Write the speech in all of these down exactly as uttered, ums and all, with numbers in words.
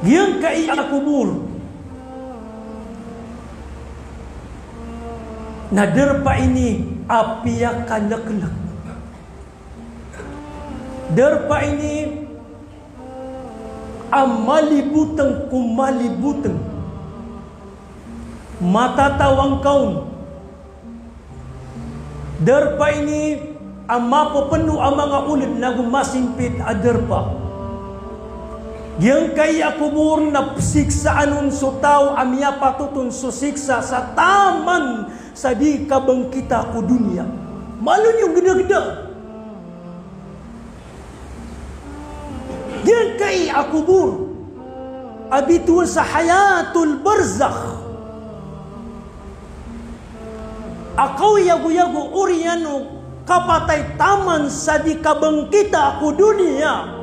Giyangkai a kobor na darpa ini a piyakaleklek. Darpa ini a maliboteng ko maliboteng. Matatawan ka on. Darpa ini a mapepeno a manga oled nago masimpit a darpa. Giyangkai a kobor na pesiksaan on so taw a miyapatot on so siksa sa taman sa di kabangkita ko doniya. Malo niyo gedageda. Giyangkai a kobor a bitowan sa hayatul barzakh a kaoyagoyag o oriyan o kapatay taman sa di kabangkita ko doniya.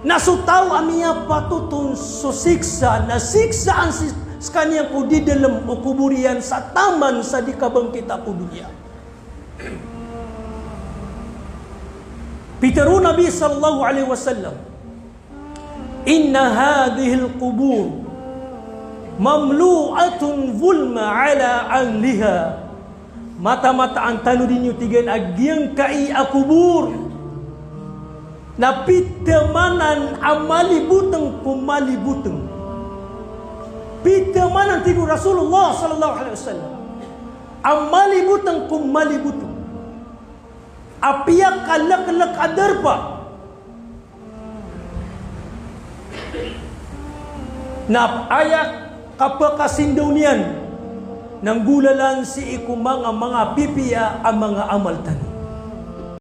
Na so taw a miyapatot on so siksa na siksaan si, sekaniyan ko di dalem o kobor iyan sa taman sa di kabangkita ko doniya. Pitharo o Nabi sallallahu alaihi wasallam, "Inna hadhihil qubur mamlu'atun zulman ala ahliha." Mataan-mataan tano dn iyo, tig iyan, a giyangkai a kobor na pitamanan a maliboteng ko maliboteng. Pitamanan, tig o Rasulullah sallallahu alaihi wasallam, a maliboteng ko maliboteng a piyakaleklek a darpa. Na aya kapakasindaw niyan na nggolalan sii ko manga, manga pipiya a manga amal tano.